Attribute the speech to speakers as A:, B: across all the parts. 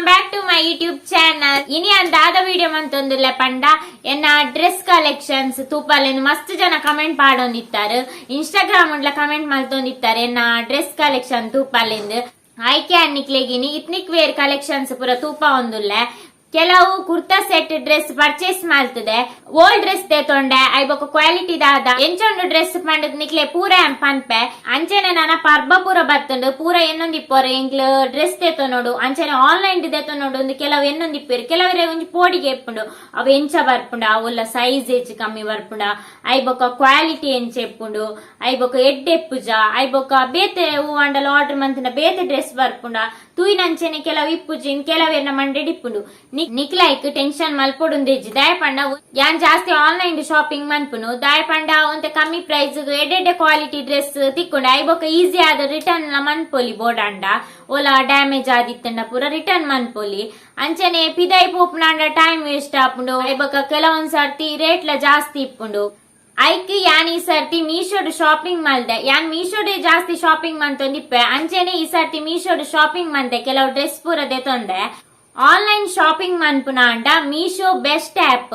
A: Back to my YouTube channel. ಇನಿ ಅಂದಾದ video ಮಂತೊಂದುಲ್ಲ ಪಂಡ ಎನ್ನ ಡ್ರೆಸ್ ಕಲೆಕ್ಷನ್ಸ್ ತೂಪಾಲೆಂದು ಮಸ್ತ್ ಜನ ಕಮೆಂಟ್ ಪಾಡೊಂದಿತ್ತಾರೆ, ಇನ್ಸ್ಟಾಗ್ರಾಮ್ ಉಂಡ್ಲ ಕಮೆಂಟ್ ಮಲ್ತೊಂದಿತ್ತಾರೆ ಎನ್ನ ಡ್ರೆಸ್ ಕಲೆಕ್ಷನ್ ತೂಪಾಲೆಂದು. ಆಯ್ಕೆ ಅನ್ನಿಕ್ಲೆಗಿನಿ ಇತ್ನಿಕ್ ವೇರ್ ಕಲೆಕ್ಷನ್ಸ್ ಪೂರ ತೂಪ ಒಂದುಲ್ಲ. ಕೆಲವು ಕುರ್ತಾ ಸೆಟ್ ಡ್ರೆಸ್ ಪರ್ಚೇಸ್ ಮಾಡ್ತದೆ, ಓಲ್ಡ್ ಡ್ರೆಸ್ ತೊಂಡೆ, ಐಬೊಕ ಕ್ವಾಲಿಟಿ ದಾದ ಎಂಚೊಂಡು ಡ್ರೆಸ್ ಪಂಡದ್ ನಿಕ್ಲೆ ಪೂರ ಪನ್ಪೆ. ಅಂಚನೆ ನನ ಪರ್ಬ ಪೂರ ಬತ್ತುಂಡು, ಪೂರ ಎನ್ನೊಂದಿಪ್ಪೋರು ಎಂಕ್ಲು ಡ್ರೆಸ್ ನೋಡು, ಅಂಚನೆ ಆನ್ಲೈನ್ ನೋಡು. ಒಂದು ಕೆಲವು ಎನ್ನೊಂದಿಪ್ಪೇರು, ಕೆಲವರೆ ಒಂಜಿ ಪೋಡಿಗೆ ಎಪ್ಪುಂಡು, ಅವು ಎಂಚ ಬರ್ಪುಂಡು, ಅವುಲ್ಲ ಸೈಜ್ ಹೆಚ್ಚು ಕಮ್ಮಿ ಬರ್ಪುಂಡ, ಐಬೊಕ ಕ್ವಾಲಿಟಿ ಎಂಚ ಎಪ್ಪುಂಡು, ಐಬೊಕ ಎಡ್ಡೆ ಎಪ್ಪುಜ, ಐಬೊಕ ಬೇತೆ ಹೂ ಅಂಡಲ ಆರ್ಡರ್ ಮಂತಿನ ಬೇತೆ ಡ್ರೆಸ್ ಬರ್ಪುಂಡ, ತೂಯಿನಂಚನೆ ಕೆಲವು ಇಪ್ಪುಜಿ, ಕೆಲವೇರ್ನ ಮಂಡೆಡ್ ಇಪ್ಪುಂಡು. ನಿಕ್ಲೈಕ್ ಟೆನ್ಷನ್ ಮಲ್ಪೊಡುಂದಿಜ್ಜಿ. ದಾಯಪಂಡ ಯಾನ್ ಜಾಸ್ತಿ ಆನ್ಲೈನ್ ಶಾಪಿಂಗ್ ಮನ್ಪುನು. ದಾಯಪಂಡ ಒಂತೆ ಕಮ್ಮಿ ಪ್ರೈಸ್ ಎಡ್ಡೆಡ್ಡೆ ಕ್ವಾಲಿಟಿ ಡ್ರೆಸ್ ತಿಕ್ಕೊಂಡು, ಐಬೊಕ ಈಸಿ ಆದ ರಿಟರ್ನ್ ಮನ್ಪೊಲಿ ಬೋಡಂಡ ಓಲಾ ಡ್ಯಾಮೇಜ್ ಆದಿತ್ತಂಡ ಪೂರ ರಿಟರ್ನ್ ಮನ್ಪೊಲಿ. ಅಂಚನೆ ಪಿದೈ ಪೋಪುನಾಂಡ ಟೈಮ್ ವೇಸ್ಟ್ ಆಪುಂಡು. ಐಬೊಕ ಕೆಲವೊಂದ್ ಸರ್ತಿ ರೇಟ್ಲ ಜಾಸ್ತಿ ಇಪ್ಪುಂಡು. ಐಕ್ ಯಾನ್ ಈ ಸರ್ತಿ ಮೀಶೋಡ್ ಶಾಪಿಂಗ್ ಮಲ್ದೆ. ಯಾನ್ ಮೀಶೋಡೆ ಜಾಸ್ತಿ ಶಾಪಿಂಗ್ ಮಂತೊಂದಿಪ್ಪೆ. ಅಂಚನೆ ಈ ಸರ್ತಿ ಮೀಶೋಡ್ ಶಾಪಿಂಗ್ ಮಂತೆ ಕೆಲವು ಡ್ರೆಸ್ ಪೂರ ದೆತೊಂಡೆ. ಆನ್ಲೈನ್ ಶಾಪಿಂಗ್ ಮನ್ಪುನ ಅಂಡ ಮೀಶೋ ಬೆಸ್ಟ್ ಆಪ್.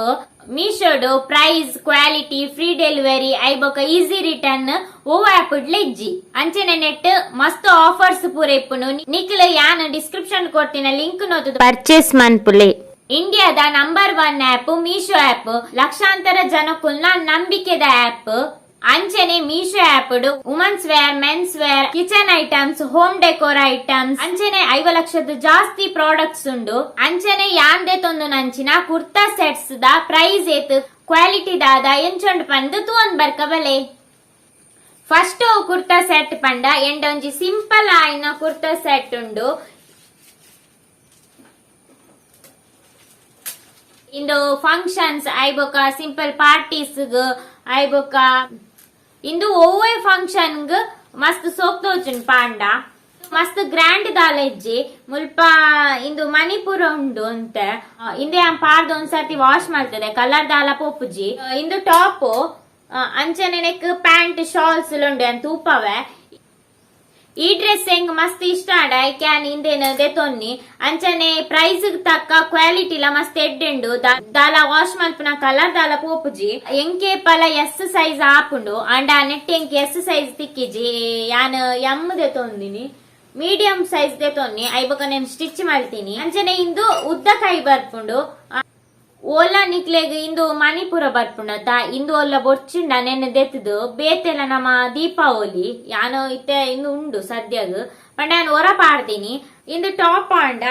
A: ಮೀಶೋಡು ಪ್ರೈಸ್, ಕ್ವಾಲಿಟಿ, ಫ್ರೀ ಡೆಲಿವರಿ, ಐಬೊಕ ಈಸಿ ರಿಟರ್ನ್ ಓ ಆಪ್ ಇಜ್ಜಿ. ಅಂಚನೆ ನೆಟ್ ಮಸ್ತ್ ಆಫರ್ಸ್ ಪೂರ ಇಪ್ಪುನು. ನಿಕ್ಲ ಯಾನ್ ಡಿಸ್ಕ್ರಿಪ್ಷನ್ ಕೊಡ್ತಿನ ಲಿಂಕ್ ನೋತುದು ಪರ್ಚೇಸ್ ಮನ್ಪುಲೆ. ಇಂಡಿಯಾದ ನಂಬರ್ 1 ಆಪ್ ಮೀಶೋ ಆಪ್, ಲಕ್ಷಾಂತರ ಜನಕ್ಕುಲ್ನ ನಂಬಿಕೆದ ಆಪ್. ಅಂಚನೆ Meesho app women's wear, men's wear, kitchen items, home decor items, ಅಂಚನೆ 50 ಲಕ್ಷದ ಜಾಸ್ತಿ ಪ್ರಾಡಕ್ಟ್ಸ್ ಉಂಡು. ಅಂಚನೆ ಯಾಂದೆ ತೊಂದು ನಂಚಿನ ಕುರ್ತಾ ಸೆಟ್ಸ್ the price ಏತ್, ಕ್ವಾಲಿಟಿ ದಾದ, ಎಂಚೊಂಡು ಪಂದು ತೂವೊಂದ್ ಬರ್ಕ ಬಲೆ. ಫಸ್ಟ್ ಕುರ್ತಾ ಸೆಟ್ ಪಂಡ ಎಂಡ ಒಂಜಿ ಸಿಂಪಲ್ ಆಯಿನ ಕುರ್ತಾ ಸೆಟ್ ಉಂಡು. ಇಂದು ಫಂಕ್ಷನ್ಸ್ ಐಬೊಕ ಸಿಂಪಲ್ ಪಾರ್ಟೀಸ್ ಐಬೊಕ ಇಂದು ಒವ್ವೆ ಫಂಕ್ಷನ್ ಮಸ್ತ್ ಸೋಕ್ತೋಚುನ್ ಪಾಂಡ. ಮಸ್ತ್ ಗ್ರ್ಯಾಂಡ್ ದಾಲೆಜ್ಜಿ. ಮುಲ್ಪ ಇಂದು ಮಣಿಪುರ ಉಂಡು ಅಂತ. ಇಂದೆ ಪಾರ್ದ್ ಒಂದ್ಸರ್ತಿ ವಾಶ್ ಮಾಡ್ತದೆ, ಕಲರ್ ದಾಲ ಪೋಪುಜಿ. ಇಂದು ಟಾಪ್, ಅಂಚನೆ ನೆಕ್ ಪ್ಯಾಂಟ್ ಶಾಲ್ಸ್ ಉಂಡು ಅಂತ ತೂಪವೆ. ಈ ಡ್ರೆಸ್ ಹೆಂಗ್ ಮಸ್ತ್ ಇಷ್ಟ ಆಡ, I can ಇಂದೇನು ದೆತೊನ್ನಿ. ಅಂಚನೆ ಪ್ರೈಸ್ ತಕ್ಕ ಕ್ವಾಲಿಟಿ ಲ ಮಸ್ತ್ ಎಡ್ಡೆಂಡು. ದಾಲ ವಾಶ್ ಮಲ್ಪುನ ಕಲರ್ ದಾಲ ಪೋಪುಜಿ. ಎಂಕೆ ಪಲ ಎಸ್ ಸೈಜ್ ಆಪುಂಡು ಅಂಡ ನೆಟ್ ಎಂಕ್ ಎಸ್ ಸೈಜ್ ತಿಕ್ಕಿಜಿ. ಯಾನ್ ಎಮ್ ದೆತೊಂದಿನಿ, ಮೀಡಿಯಂ ಸೈಜ್ ದೆತೊನ್ನಿ. ಐಬೊಕ నేను ಸ್ಟಿಚ್ ಮಾಡ್ತೀನಿ. ಅಂಚನೆ ಇಂದು ಉದ್ದ ಕೈ ಬರ್ಪುಂಡು. ಓಲಾ ನಿಕ್ಲೆಗ್ ಇಂದು ಮಣಿಪುರ ಬರ್ಪುಂಡತ, ಇಂದು ಒಲ್ಲ ಬೊರ್ಚಿಂಡ ನೆನ್ನೆ ದೆತ್ತದು. ಬೇತೆಲ್ಲ ನಮ್ಮ ದೀಪಾವಳಿ ಯಾನೋ ಇತ್ತೆ ಇಂದು ಉಂಡು ಸದ್ಯಗ್ ಪಂಡ ಯಾನ್ ಹೊರ ಪಾಡ್ತೀನಿ. ಇಂದು ಟಾಪ್ ಆಂಡ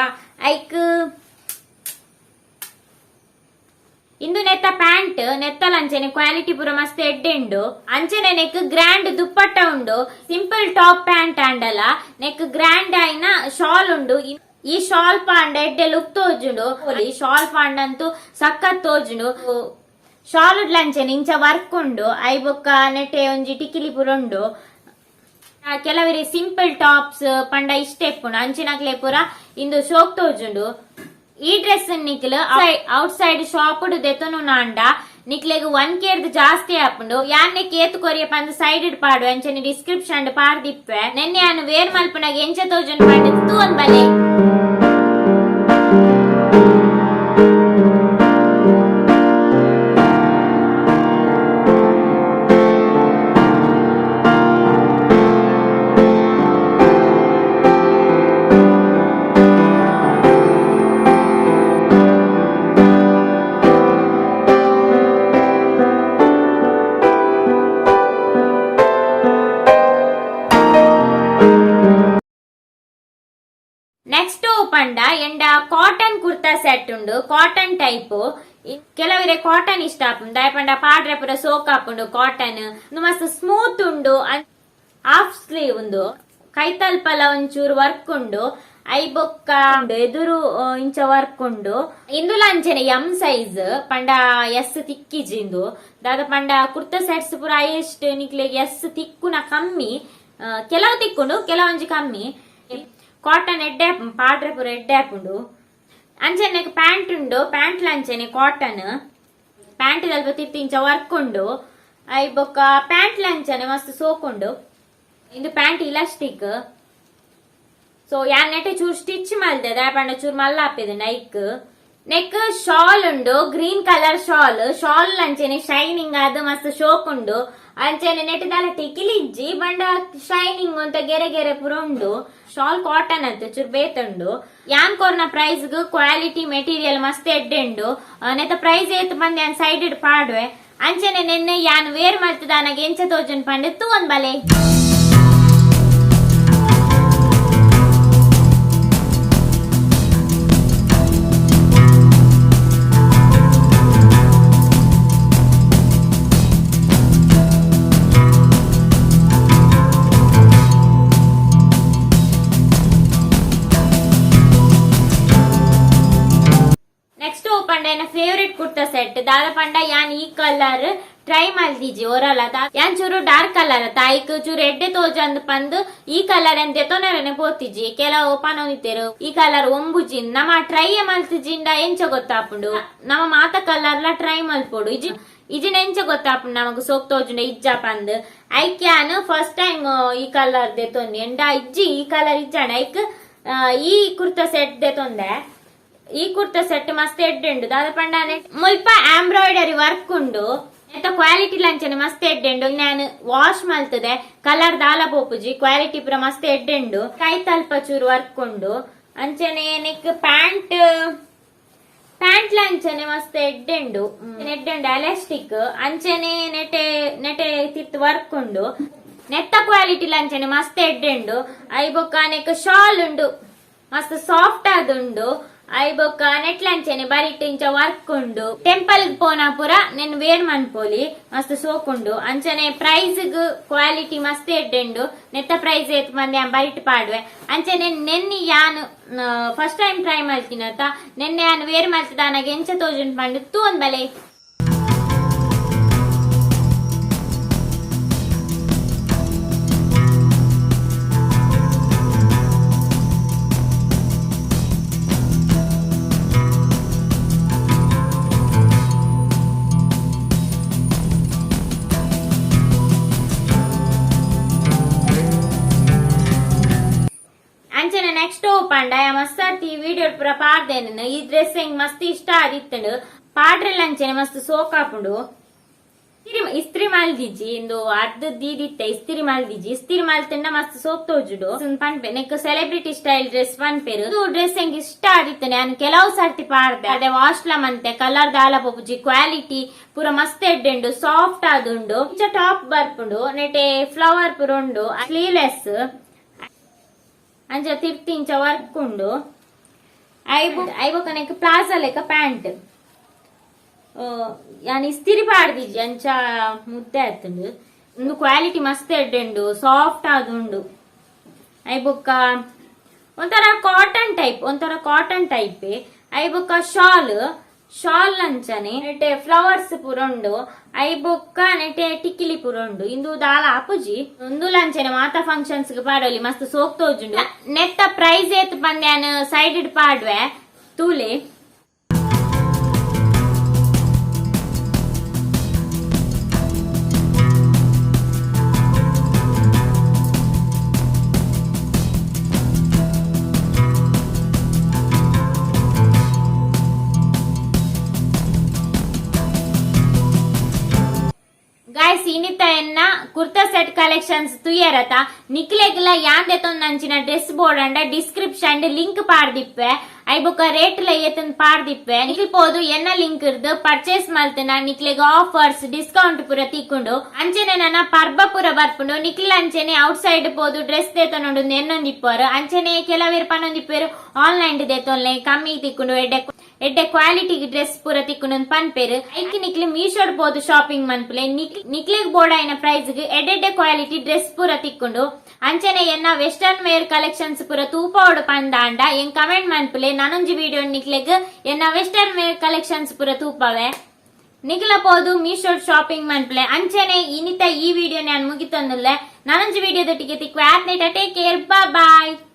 A: ಐಕ್ ಇಂದು ನೆತ್ತ ಪ್ಯಾಂಟ್ ನೆತ್ತಲ ಅಂಚನೆ ಕ್ವಾಲಿಟಿ ಪೂರ ಮಸ್ತ್ ಎಡ್ಡೆ ಉಂಡು. ಅಂಚನೆ ನೆಕ್ ಗ್ರ್ಯಾಂಡ್ ದುಪ್ಪಟ್ಟ ಉಂಡು. ಸಿಂಪಲ್ ಟಾಪ್ ಪ್ಯಾಂಟ್ ಆಂಡಲ ನೆಕ್ ಗ್ರ್ಯಾಂಡ್ ಆಯಿನ ಶಾಲ್ ಉಂಡು. ಈ ಶಾಲ್ ಪಾಂಡ ಎಡ್ಡೆ ಲುಕ್ ತೋಜುಂಡು. ಈ ಶಾಲ್ ಪಾಂಡ ಅಂತೂ ಸಖತ್ ತೋಜುಂಡು. ಶಾಲ್ ಅಂಚನೆ ಇಂಚ ವರ್ಕ್ ಉಂಡು. I ಬೊಕ್ಕ ನೆಟೆ ಒಂಜಿ ಟಿಕಿಲಿ ಪೂರ ಉಂಡು. ಕೆಲವರಿ ಸಿಂಪಲ್ ಟಾಪ್ಸ್ ಪಂಡ ಇಷ್ಟ ಇಪ್ಪುಂಡು, ಅಂಚಿನಕ್ಲೆ ಪೂರ ಇಂದು ಶೋಕ್ ತೋಜುಂಡು. ಈ ಡ್ರೆಸ್ ನಿಕ್ಲು ಔಟ್ ಸೈಡ್ ಶಾಪ್ ದೆತೊನು ನಾಂಡ ನಿಕ್ಲೆಗ್ 1 ಕೇರ್ದ್ ಜಾಸ್ತಿ ಆಪುಂಡು. ಯಾನ್ನೆ ಕೇತು ಕೊರಿಯ ಪಂದ್ ಸೈಡ್ ಪಾಡು, ಅಂಚನೆ ಡಿಸ್ಕ್ರಿಪ್ಷನ್ ಪಾಡ್ದಿಪ್ಪೆ. ನೆನ್ನೆ ಯಾನ್ ವೇರ್ ಮಲ್ಪುನಾಗ ಎಂಚ ತೋಜುಂಡು ಪಂಡ ತೂವೊಂದ್ ಬಲೆ. ನೆಕ್ಸ್ಟ್ ಪಂಡ ಎಂಡ ಕಾಟನ್ ಕುರ್ತಾ ಸೆಟ್ ಉಂಡು. ಕಾಟನ್ ಟೈಪ್, ಕೆಲವರೆ ಕಾಟನ್ ಇಷ್ಟ ಆಪುಂಡು. ದಾಯ ಪಂಡ ಪಾಡ್ರೆ ಪೂರ ಸೋಕ್ ಆಪುಂಡು. ಕಾಟನ್ ಮಸ್ತ್ ಸ್ಮೂತ್ ಉಂಡು. ಹಾಫ್ ಸ್ಲೀವ್ ಉಂಡು. ಕೈತಲ್ಪಲ ಒಂಚೂರು ವರ್ಕ್ ಉಂಡು. I ಬೊಕ್ಕ ಎದುರು ಇಂಚ ವರ್ಕ್ ಉಂಡು. ಇಂದುಲ ಅಂಚನೆ ಎಂ ಸೈಜ್, ಪಂಡ ಎಸ್ ತಿಕ್ಕಿಜಿ ಇಂದು. ದಾದ ಪಂಡ ಕುರ್ತಾ ಸೆಟ್ಸ್ ಪೂರ ಹೈಯೆಸ್ಟ್ ನಿಕ್ಲೆಗ್ ಎಸ್ ತಿಕ್ಕುನ ಕಮ್ಮಿ. ಕೆಲವು ತಿಕ್ಕುಂಡು, ಕೆಲವೊಂಜಿ ಕಮ್ಮಿ. ಕಾಟನ್ ಎಡ್ಡೆ, ಪಾಡ್ರೆ ಪೂರ ಎಡ್ಡೆ ಆಪುಂಡು. ಅಂಚನೆ ಪ್ಯಾಂಟ್ ಉಂಡು. ಪ್ಯಾಂಟ್ ಅಂಚನೆ ಕಾಟನ್ ಪ್ಯಾಂಟ್ ದಲ್ಪ ತಿರ್ತು ಇಂಚ ವರ್ಕ್ ಉಂಡು. I ಬೊಕ್ಕ ಪ್ಯಾಂಟ್ ಲಂಚನೆ ಮಸ್ತ್ ಸೋಕುಂಡು. ಇಂದು ಪ್ಯಾಂಟ್ ಇಲಾಸ್ಟಿಕ್. ಸೊ ಯಾನ್ ನೆಟ್ ಚೂರ್ ಸ್ಟಿಚ್ ಮಲ್ದೆ ದಾಯೆ ಚೂರ್ ಮಲ್ಲ ಆಪೇದು ನೈಕ್. ನೆಕ್ ಶಾಲ್ ಉಂಡು, ಗ್ರೀನ್ ಕಲರ್ ಶಾಲ್. ಶಾಲ್ ಅಂಚೆನೆ ಶೈನಿಂಗ್ ಅದು ಮಸ್ತ್ ಶೋಕ್ ಉಂಡು. ಅಂಚೆನೆ ನೆಟ್ ದಾಲ ಟಿಕಿಲಿ ಇಜ್ಜಿ, ಬಂಡ ಶೈನಿಂಗ್ ಅಂತ ಗೆರೆ ಗೆರೆ ಪೂರ ಉಂಡು. ಶಾಲ್ ಕಾಟನ್ ಅಂತ ಚೂರ್ ಬೇತುಂಡು. ಯಾನ್ ಕೊರ್ನ ಪ್ರೈಸ್ ಗ್ ಕ್ವಾಲಿಟಿ ಮೆಟೀರಿಯಲ್ ಮಸ್ತ್ ಎಡ್ಡೆ ಉಂಡು. ನೆತ್ತ ಪ್ರೈಸ್ ಏತ್ ಬಂದೆ ಯಾನ್ ಸೈಡ್ ಪಾಡುವೆ. ಅಂಚೆನೆ ನೆನ್ನೆ ಯಾನ್ ವೇರ್ ಮಲ್ತದಾನಗ ಎಂಚ ತೋಜುನ್ ಪಂಡೆ ತೂವೊಂದ್ ಬಲೆ. ನೆಕ್ಸ್ಟ್ ಪಂಡ ಎನ್ನ ಫೇವರೇಟ್ ಕುರ್ತಾ ಸೆಟ್. ದಾದ ಪಂಡ ಯಾನ್ ಈ ಕಲರ್ ಟ್ರೈ ಮಲ್ದಿಜಿ ಓರಲ. ಯಾನ್ ಚೂರು ಡಾರ್ಕ್ ಕಲರ್ ತಾಯಿಕ್ ಚೂರು ಎಡ್ಡೆ ತೋಜಂದ್ ಪಂದ್ ಈ ಕಲರ್ ಎಂತೆ ತೊನರನೆ ಪೋತಿಜಿ. ಕೆಲವು ಪನೊಂದಿತ್ತೇರು ಈ ಕಲರ್ ಒಂಬುಜಿ. ನಮ್ಮ ಟ್ರೈ ಮಲ್ತಿಜಿಂಡ ಎಂಚ ಗೊತ್ತಾಪುಂಡು? ನಮ್ಮ ಮಾತ ಕಲರ್ ಲ ಟ್ರೈ ಮಲ್ಪೊಡು. ಇಜಿ ಇಜಿನ ಎಂಚ ಗೊತ್ತಾಪುಂಡು ನಮಗ್ ಸೋಕ್ ತೋಜುಂಡ ಇಜ್ಜ ಪಂದ್. ಐಕ್ಯಾನ್ ಫಸ್ಟ್ ಟೈಮ್ ಈ ಕಲರ್ ದೆತೊಂದಿ ಎಂಡ ಇಜ್ಜಿ, ಈ ಕಲರ್ ಇಜ್ಜಾಣ. ಐಕ್ ಈ ಕುರ್ತಾ ಸೆಟ್ ದೆತೊಂದೆ. ಈ ಕುರ್ತಾ ಸೆಟ್ ಮಸ್ತ್ ಎಡ್ಡೆ ಉಂಡು. ದಾದ ಪಂಡಾನೆ ಮುಲ್ಪ ಎಂಬ್ರಾಯ್ಡರಿ ವರ್ಕ್ ಉಂಡು. ಎಂತ ಕ್ವಾಲಿಟಿ ಲಂಚನೆ ಮಸ್ತ್ ಎಡ್ಡೆ ಉಂಡು. ನಾನು ವಾಶ್ ಮಲ್ತದೆ, ಕಲರ್ ದಾಲ ಪೋಪುಜಿ. ಕ್ವಾಲಿಟಿ ಪೂರ ಮಸ್ತ್ ಎಡ್ಡೆ ಉಂಡು. ಕೈ ತಲ್ಪ ಚೂರು ವರ್ಕ್ ಉಂಡು. ಅಂಚನೆ ನೆಕ್ ಪ್ಯಾಂಟ್, ಪ್ಯಾಂಟ್ ಲಂಚನೆ ಮಸ್ತ್ ಎಡ್ಡೆ ಉಂಡು, ಎಡ್ಡೆ ಉಂಡು. ಎಲಾಸ್ಟಿಕ್. ಅಂಚನೆ ನೆಟೆ ನೆಟೆ ತಿರ್ತ್ ವರ್ಕ್ ಉಂಡು. ನೆತ್ತ ಕ್ವಾಲಿಟಿ ಲಂಚನೆ ಮಸ್ತ್ ಎಡ್ಡೆ ಉಂಡು. I ಬೊಕ್ಕ ನೆಕ್ ಶಾಲ್ ಉಂಡು, ಮಸ್ತ್ ಸಾಫ್ಟ್ ಆದುಂಡು. I ಬೊಕ್ಕ ನೆಟ್ಲಂಚನೆ ಬರಿಟ್ ಇಂಚ ವರ್ಕ್ ಉಂಡು. ಟೆಂಪಲ್ ಪೋನ ಪೂರ ನೆನ್ ವೇರ್ ಮನ್ಪೋಲಿ, ಮಸ್ತ್ ಸೋಕುಂಡು. ಅಂಚನೆ ಪ್ರೈಸ್ ಗ್ ಕ್ವಾಲಿಟಿ ಮಸ್ತ್ ಎಡ್ಡೆ ಉಂಡು. ನೆತ್ತ ಪ್ರೈಸ್ ಏತ್ ಮಂದಿ ಬರಿಟ್ ಪಾಡುವೆ. ಅಂಚನೆ ನೆನ್ನಿ ಯಾನ್ ಫಸ್ಟ್ ಟೈಮ್ ಟ್ರೈ ಮಲ್ತಿನತ, ನೆನ್ನೆ ಯಾನ್ ವೇರ್ ಮಲ್ತದಾನಗ ಎಂಚ ತೋಜುಂಡು ಪಂಡು ತೂವೊಂದ್ ಬಲೆ. ಅಂಚನೆ ನೆಕ್ಸ್ಟ್ ಪಂಡ ಮಸ್ತ್ ಈ ವಿಡಿಯೋ ಪೂರ ಪಾಡ್ದೇನು. ಈ ಡ್ರೆಸ್ ಹೆಂಗ್ ಮಸ್ತ್ ಇಷ್ಟ ಆದಿತ್ತಂಡು. ಪಾಡ್ರೆಲ್ಲ ಅಂಚನೆ ಮಸ್ತ್ ಸೋಕಾಪುಂಡು. ಇಸ್ತ್ರಿ ಮಲ್ದಿಜಿ, ಇಂದು ಅರ್ಧ ದೀದಿತ್ತೆ, ಇಸ್ತ್ರಿ ಮಲ್ದಿಜಿ. ಇಸ್ತ್ರಿ ಮಲ್ತಂಡ ಮಸ್ತ್ ಸೋಕ್ ತೋಜುಡು ಪನ್ಪೆ. ನೆಕ್ ಸೆಲೆಬ್ರಿಟಿ ಸ್ಟೈಲ್ ಡ್ರೆಸ್ ಪನ್ಪೇರು. ಇದು ಡ್ರೆಸ್ ಹೆಂಗ್ ಇಷ್ಟ ಆದಿತ್ತನೆ. ನಾನು ಕೆಲವು ಸರ್ತಿ ಪಾಡ್ದೆ, ಅದೇ ವಾಶ್ಲ ಮಂತೆ, ಕಲರ್ ದಾಲ ಪೋಪುಜಿ. ಕ್ವಾಲಿಟಿ ಪೂರ ಮಸ್ತ್ ಎಡ್ಡೆಂಡು, ಸಾಫ್ಟ್ ಆದುಂಡು. ಇಂಚ ಟಾಪ್ ಬರ್ಪುಂಡು, ನೆಟೆ ಫ್ಲವರ್ ಪೂರ ಉಂಡು, ಸ್ಲೀವ್ಲೆಸ್. ಅಂಚ ತಿರ್ತಿ ಇಂಚ ವರ್ಕ್ ಉಂಡು. ಐಬು ಐಬೊಕ ನೆಕ್ ಪ್ಲಾಜಾ ಲೆಕ್ಕ ಪ್ಯಾಂಟ್. ಯಾನ್ ಇಸ್ತಿರಿ ಪಾಡ್ದಿಜಿ, ಅಂಚ ಮುದ್ದೆ ಆತುಂಡು. ಉಂದು ಕ್ವಾಲಿಟಿ ಮಸ್ತ್ ಎಡ್ಡೆ ಉಂಡು, ಸಾಫ್ಟ್ ಆದುಂಡು. ಐಬೊಕ್ಕ ಒಂಥರ ಕಾಟನ್ ಟೈಪ್, ಒಂಥರ ಕಾಟನ್ ಟೈಪ್. ಐಬೊಕ್ಕ ಶಾಲ್, ಶಾಲ್ ಅಂಚನೆ ನೆಟೆ ಫ್ಲವರ್ಸ್ ಪೂರ ಉಂಡು. ಐಬೊಕ್ಕ ನೆಟೆ ಟಿಕಿಲಿ ಪೂರ ಉಂಡು. ಇಂದು ದಾಲ ಆಪುಜಿ. ಉಂದು ಲಂಚನೆ ಮಾತಾ ಫಂಕ್ಷನ್ಸ್ ಪಾಡೋಲಿ, ಮಸ್ತ್ ಸೋಕ್ ತೋಜುಂಡು. ನೆತ್ತ ಪ್ರೈಸ್ ಏತ್ ಬಂದ್ಯಾನ್ ಸೈಡ್ ಪಾಡ್ವೆ, ತೂಲೆ. ಗಾಯ್ಸ್, ಇನಿತ ಎನ್ನ ಕುರ್ತಾ ಸೆಟ್ ಕಲೆಕ್ಷನ್ಸ್ ತುಯರತ. ನಿಕ್ಲೆಗ್ಲ ಯಾನ್ ದೆತೊಂದಂಚಿನ ಡ್ರೆಸ್ ಬೋರ್ಡ್ ಅಂಡ ಡಿಸ್ಕ್ರಿಪ್ಷನ್ ಲಿಂಕ್ ಪಾಡ್ದಿಪ್ಪೆ. I ಬೊಕ್ಕ ರೇಟ್ ಲ ಏತನ್ ಪಾಡ್ದಿಪ್ಪೆ. ನಿಕ್ಲ್ ಪೋದು ಎನ್ನ ಲಿಂಕ್ ಇರ್ದು ಪರ್ಚೇಸ್ ಮಲ್ತನ ನಿಕ್ಲೆಗ್ ಆಫರ್ಸ್ ಡಿಸ್ಕೌಂಟ್ ಪೂರ ತಿಕ್ಕೊಂಡು. ಅಂಚನೆ ನನ್ನ ಪರ್ಬ ಪೂರ ಬರ್ಪುಂಡು. ನಿಕ್ಲ ಅಂಚನೆ ಔಟ್ ಸೈಡ್ ಪೋದು ಡ್ರೆಸ್ ದೇತೊಂಡು ಎನ್ನೊಂದಿಪ್ಪರು. ಅಂಚನೆ ಕೆಲವೇರು ಪನೊಂದಿಪ್ಪೇರು, ಆನ್ಲೈನ್ ದೇತೊನ್ಲೆ, ಕಮ್ಮಿ ತಿಕ್ಕೊಂಡು, ಎಡ್ಡೆ ಎಡ್ಡೆ ಕ್ವಾಲಿಟಿ ಡ್ರೆಸ್ ಪೂರ ತಿಕ್ಕುಂಡು ಪನ್ಪೇರು. ಐಕ್ ನಿಕ್ಲೆ ಮೀಶೋಡ್ ಪೋದು ಶಾಪಿಂಗ್ ಮನ್ಪುಲೆ. ನಿಕ್ಲೆಗ್ ಬೋರ್ಡ್ ಆಯಿನ ಪ್ರೈಸ್ ಗ್ ಎಡ್ಡೆಡ್ಡೆ ಕ್ವಾಲಿಟಿ ಡ್ರೆಸ್ ಪೂರ ತಿಕ್ಕುಂಡು. ಅಂಚನೆ ಎನ್ನ ವೆಸ್ಟರ್ನ್ ವೇರ್ ಕಲೆಕ್ಷನ್ಸ್ ಪೂರ ತೂಪಾವಡು ಪಂದಾಂಡ ಎಂಗ್ ಕಮೆಂಟ್ ಮನ್ಪುಲೆ. ನಾನೊಂಜಿ ವಿಡಿಯೋ ನಿಕ್ಲೆಗ್ ಎನ್ನ ವೆಸ್ಟರ್ನ್ ವೇರ್ ಕಲೆಕ್ಷನ್ಸ್ ಪೂರ ತೂಪವೆ. ನಿಕ್ಲ ಪೋದು ಮೀಶೋಡ್ ಶಾಪಿಂಗ್ ಮನ್ಪುಲೆ. ಅಂಚನೆ ಇನಿತ ಈ ವಿಡಿಯೋ ನಾನು ಮುಗಿತೊಂದುಲ್ಲೆ. ನಾನೊಂಜಿ ವಿಡಿಯೋ ದೊಟ್ಟಿಗೆ ತಿಕ್ಕು. Take care, bye.